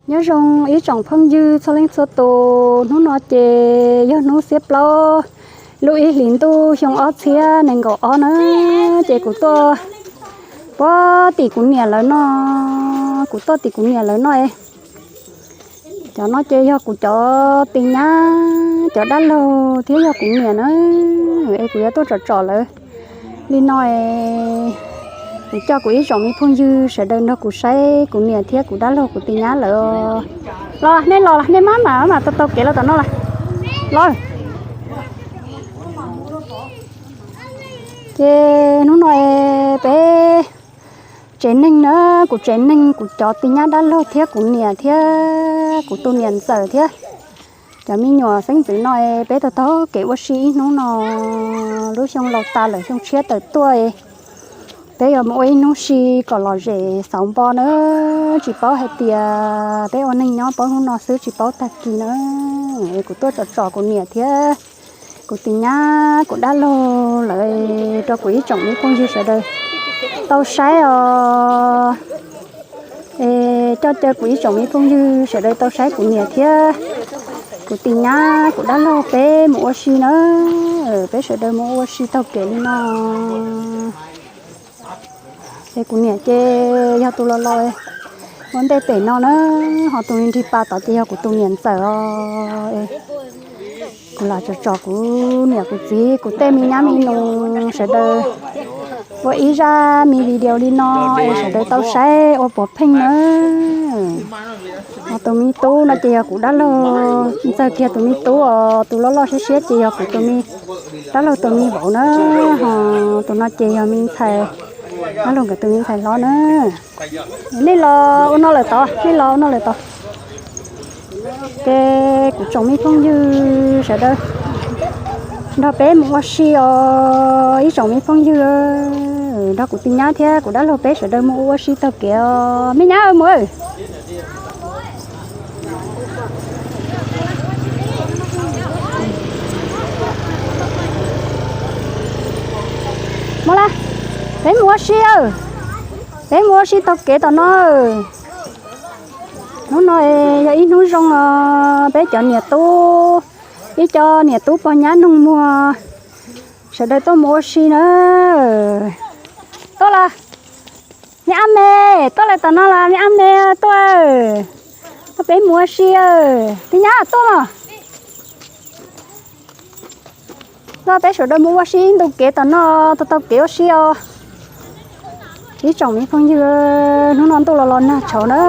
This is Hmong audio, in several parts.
Nyob zoo ib tsoom phooj ywg txhua leej txhua tus, hnub no ces yog hnub xiab plaub lub ib hlis ntuj xyoo ob txhiab nees nkaum ob na, ces kuv tuaj puag tim kuv niam lawv no, kuv tuaj tim kuv niam lawv no es. Cov no ces yog kuv cov tis nyab, cov dab laug thiab yog kuv niam na, es kuv yuav tuaj tsom tsom lawv li no es. Kuv coj kuv ib tsoom me phooj ywg sawv daws nrog kuv saib kuv niam thiab kuv dab laug kuv tis nyab lawv. Los nej los, nej maj mam mas taug taug kev los tom no los. Los. Ces hnub no es peb tsev neeg na, kuv tsev neeg, kuv cov tis nyab dab laug thiab kuv niam thiab kuv tus niam ntxawm thiab cov me nyuam xeeb ntxwv no es peb taug taug kev ua si ib hnub no. Lub xyoo laus tas lawm xyoo tshiab tawm tuaj es peb yuav mus ua ib hnub si kom lom zem xauv npo na. Tsis paub hais tias peb ua neeg nyob paub hnub no xwb tsis paub tag kis na. Es kuv tuaj tsom tsom kuv niam thiab kuv tis nyab kuv dab laug lawv rau kuv ib tsoom me phooj ywg sawv daws tau saib os. Es coj caw kuv ib tsoom me phooj ywg sawv daws tau saib kuv niam thiab kuv tis nyab kuv dab laug peb mus ua si na. Peb sawv daws mus ua si taug kev li no. Es kuv niam ces yog tus los los ua ntej pem no na, ho tus nrig pas tod ces yog kuv tus niam ntxawm os. Kuv lam tsom tsom kuv niam kuv txiv kuv tej me nyab me nus sawv daws ua ib zaj me video li no es sawv daws tau saib ua puav pheej na. Ho tus me tub no ces yog kuv dab laug ntxawg kiag tus me tub os, tus loj loj siab siab ces yog kuv tus me dab laug tus me vauv na. Ho tus no ces yog me ntxhais dab laug nkawd tus me ntxhais hlob na. Nej los ua no lawm tod, nej los ua no lawm tod. Ces kuv tsoom me phooj ywg sawv daws nrog peb mus ua si os ib tsoom me phooj ywg. Nrog kuv tis nyab thiab kuv dab laug peb sawv daws mus ua si taug kev os me nyab mus. Mus la, peb mus ua si, peb mus ua si taug kev tom no. Hnub no yog ib hnub zoo os, peb cov niam tub, ib co niam tub pog nyab noog muag sawv daws tuaj mus ua si na. Tuaj los, me ab me, tuaj lawm tom no los me ab me tuaj, tuaj peb mus ua si, tis nyab tuaj los. Los peb sawv daws mus ua si ib ntu kev tom no, taug taug kev ua si os. Ib tsoom me phooj ywg, hnub no ntuj los los nag tshauv na,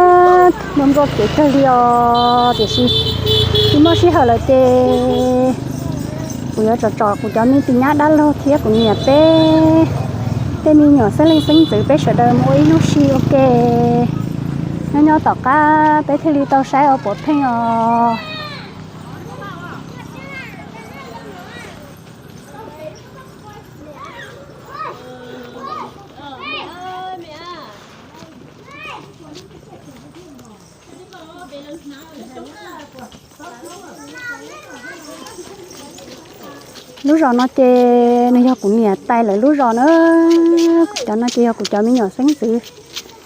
ntuj ntuj kev kawg li os, tiam sis tsis muaj sij hawm lawm ces kuv yuav tsom tsom kuv cov me tis nyab dab laug thiab kuv niam peb tej me nyuam xeeb leej xeeb ntxwv peb sawv daws mus ua ib hnub si ua ke. Nyob nyob tom qab peb thiaj li tau saib ua puav pheej os. Lub zos no ces nws yog kuv niam tais lawv lub zos na. Cov no ces yog kuv cov me nyuam xeeb ntxwv,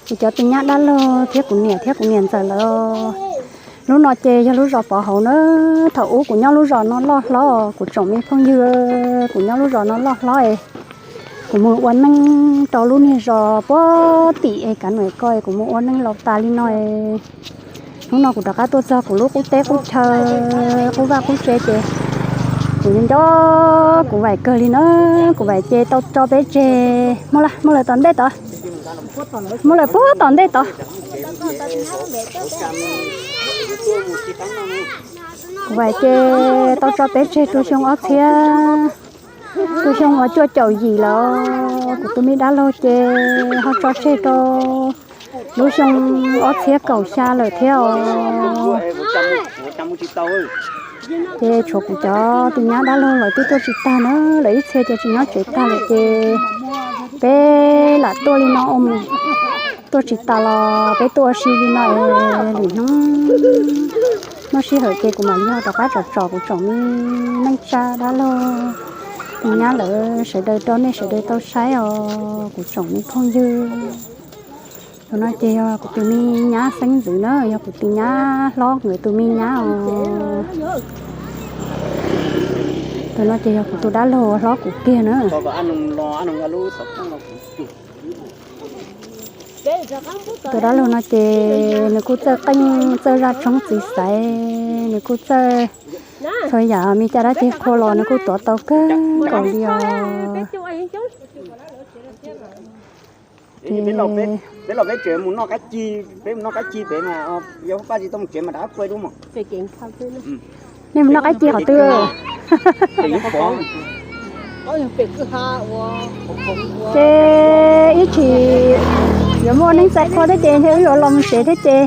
kuv cov tis nyab dab laug thiab kuv niam thiab kuv niam ntxawm lawv. Lub no ces yog lub zos Pov Hauv na. Thaum ub kuv nyob lub zos no loj hlob, kuv tsoom me phooj ywg, kuv nyob lub zos no loj hlob es kuv mus ua neej rau lub niag zos puag tim es kav nuam ko es kuv mus ua neej laus tas li no es. Hnub no kuv rov qab tuaj txog kuv lub qub teb qub chaw, qub vaj qub tse ces kuv nco kuv vaim kawg li na. Kuv vaim ces tau tso peb tseg. Mus la, mus lawm tom ntej tod, mus lawm puag tom ntej tod. Kuv vaim ces tau tso peb tseg rau xyoo ob txhiab, rau xyoo uas cuaj caum yim lawm. Kuv tus me dab laug ces ho tso tseg rau lub xyoo ob txhiab kaum xya lawm thiab os. Ces tshuav kuv cov tus nyab dab laug lawv twb tuaj tsis tag na, lawv ib txhia ces tsis nyob tsev tag lawm ces peb lam tuaj li no ua mus, tuaj tsis tas los peb tuaj ua si li no es lwm hnub muaj sij hawm ces kuv mam li ho rov qab tsom tsom kuv tsoom me neej tsa dab laug, tus nyab lawv sawv daws rau nej sawv daws tau saib os kuv tsoom me phooj ywg. Tus no ces yog kuv tus me nyab xeeb ntxwv na, yog kuv tus nyab hlob nkawd tus me nyab os. Tus no ces yog kuv tus dab laug hlob kuv kiag na. Tus dab laug no ces nws kuj txawj qeej txawj zaj tshoob txiv xaiv, nws kuj txawj txhua yam, me caj dab ceg qhua los nws kuj tuav tau kawg nkaus li os. Peb los peb tsev mus noj qab ci, peb mus noj qab ci pem mas yog paj tsis tau mus tsev mas rov qab quaj dub mas. Nej mus noj qab ci qhov twg? Ces ib chim yuav muaj neeb txais qhua thiab ces ntshe wb yuav los mus tsev thiab ces.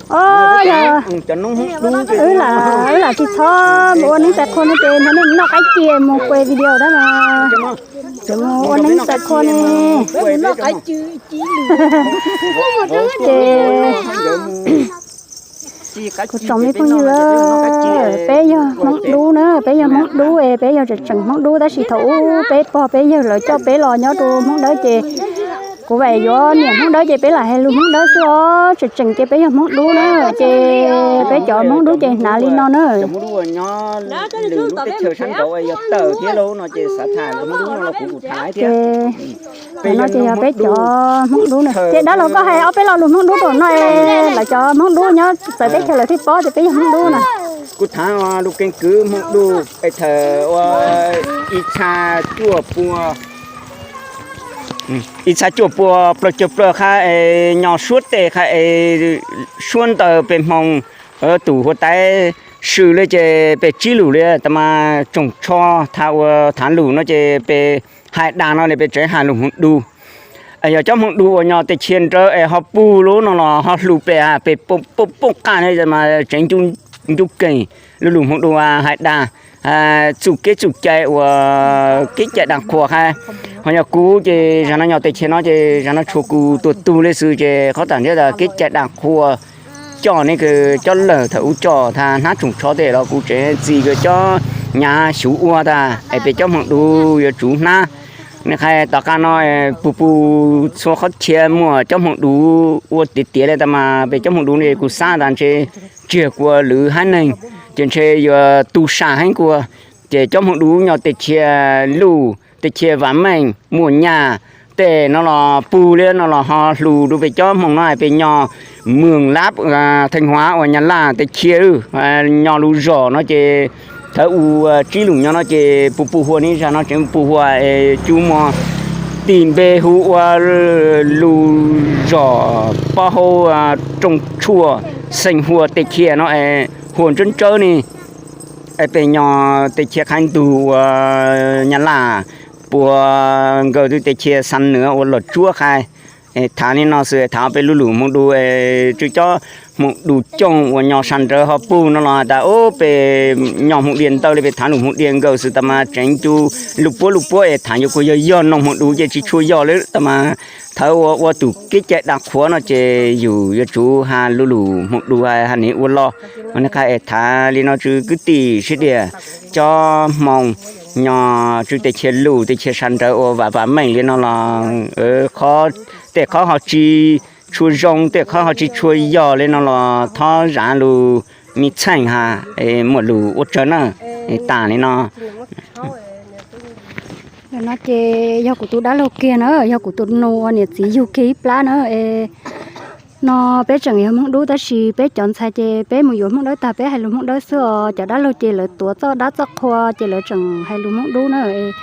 Os, yog wb lam, wb lam tsis txhob mus ua neeb txais qhua no ces ntshe nej mus noj qab ci mus kuas video dab mas. Ces mus ua neeb txais qhua ne. Ces kuv tsoom me phooj ywg, peb yog Hmoob Dub na, peb yog Hmoob Dub es peb yog tseem tseem Hmoob Dub tab sis thaum ub peb pog peb yawg lawv coj peb los nyob rau Hmoob Dawb ces kuv vam yuav niam Hmoob Dawb ces peb lam hais lus Hmoob Dawb xwb os, tseem tseem ces peb yog Hmoob Dub na, ces peb cov Hmoob Dub ces hnav li no na. Ces no ces yog peb cov Hmoob Dub na. Ces dab laug koj hais ob peb lo lus Hmoob Dub rau no, lawv cov Hmoob Dub nyob txawv teb chaws lawv thiaj paub tias peb yog Hmoob Dub na. Kuv thaav lus keeb kwv Hmoob Dub es thaum ua ib txha cuaj pua, ib txha cuaj pua plaub caug plaws qha es nyo suab tes qha es suab ntawm pem hmoo tus huab tais swm li ces pem tsib lus li tas mas tsoom tsho thaum ua thaav lus no ces pem hais dag no li pem tseem hais lus Hmoob Dub. Yog cov Hmoob Dub uas nyo tes chia nrawv es ho pug lub no los ho hlus pem pem poob qaj li mas tseem ncu keeg lub lus Hmoob Dub hais dag txuj kev txuj cai uas kev cai dag qhua qha. Ho yog kuv ces zaum no nyo tes chia no ces zaum no tshuav kuv tus tug li xwb ces qhov tag nrho kev cai dag qhua coj ne kws coj lawm thaum ub coj tag hnab tsoom tsho tej los kuv tseem txi kws coj nyav xyuv ua tag es pem cov Hmoob Dub yuav tsum hnab. Nej qha tom qab no puas puas txhua qhov chaw muaj cov Hmoob Dub ua tiav tiav li tas mas pem cov Hmoob Dub ne kuv xav tas ntshe tsiag kua lwm haiv neeg ces ntshe yuav tu sam heev kua. Ces cov Hmoob Dub nyo tes chia Luj, tes chia Vam Meej, Muam Nyaj tej no los pug li no los ho hlus rau pem cov Hmoob no pem nyo Mường Láp, Thanh Hóa uas Nyab Laj tes chia nyo lub zos no ces thaum ua tsib lus nyo no ces puas puas hua ne, zaum no tseem puas hua es cov muaj tis npe hu ua lus zos pob hau Rooj Tshuaj, xeem Hua tes chia no es hua ntsawb ntsawb ne. Es pem nyo tes chia qhaib ntug ua Nyab Laj, puas nkawd twb tes chia Xam Nuam ua Los Tsuab qha. Thaum li no xwb thaum pem lub lus Hmoob Dub es tsw cov Hmoob Dub cooj uas nyo sab nrawd ho pug no los has tas ub pem nyo Hmoob Dias ntawd li pem thaum lus Hmoob Dias nkawd xwb tas mas tseem cov lus puab lus puab es thaum yuav kuj yog yog noog Hmoob Dub ces tsis tshua yog li tas mas thaum ua ua tus kev cai dag qhuav no ces yus yuav tsum has lub lus Hmoob Dub has ne ua los. Mas nej qha es thaum li no tsw kwv tij sib diam cov Hmoob nyo tsw tes chia Luj tes chia sab nrawd ua Vam Vam Meej li no los qhov tej qhov ho tsis tshua zoo tej qhov ho tsis tshua yog li no los thov zam lus me txheej has, muaj lus ua tsaug na. Tas li no. Ntawm no ces yog kuv tus dab laug kiag na, yog kuv tus nus uas niam txiv yug kiag ib plab na. Es no peb tseem yog Hmoob Dub tab sis peb cov ntxhais ces peb mus yuav Hmoob Dawb tag peb hais lus Hmoob Dawb xwb os. Cov dab laug ces lawv tuav txoj dab txoj qhua ces lawv tseem hais lus Hmoob Dub na. Es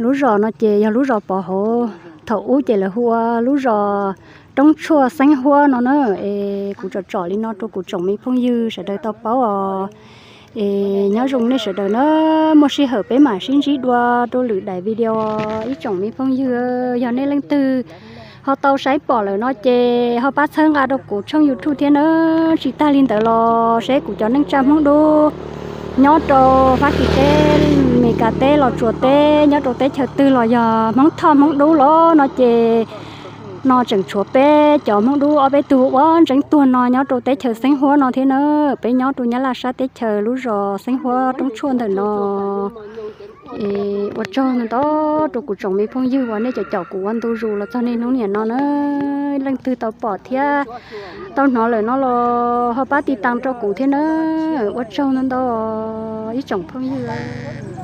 lub zos no ces yog lub zos Pov Hauv, thaum ub ces lawv hu ua lub zos Roob Tshuaj Xeeb Huab no na. Es kuv tsom tsom li no rau kuv tsoom me phooj ywg sawv daws tau paub os. Es nyob zoo nej sawv daws na, muaj sij hawm peb mam sib ntsib dua rau lwm daim video. Ib tsoom me phooj ywg, yog nej leej twg ho tau saib pom lawm no ces ho pab txhawb nqa rau kuv tshooj YouTube thiab na. Tsis tag li ntawd los seb kuv cov neej tsa Hmoob Dub nyob rau Fab Kis teb, Meskas teb, Los Tsuas teb, nyob rau teb chaws twg los yog Hmoob Thoj Hmoob Dub los no ces no tseem tshuav peb cov Hmoob Dub ob peb tug ua ntseeb tuag no nyob rau teb chaws Xeeb Huab no thiab na. Peb nyob rau Nyab Laj sab teb chaws lub zos Xeeb Huab Roob Tshuaj ntawm no. Ua tsaug ntau ntau rau kuv tsoom me phooj ywg uas nej caum caum kuv ua ntu zus los txog niaj hnub niam no na. Leej twg tau pom thiab tau hnov lawm no los ho pab tiv tas rau kuv thiab na. Ua tsaug ntau ntau ib tsoom phooj ywg.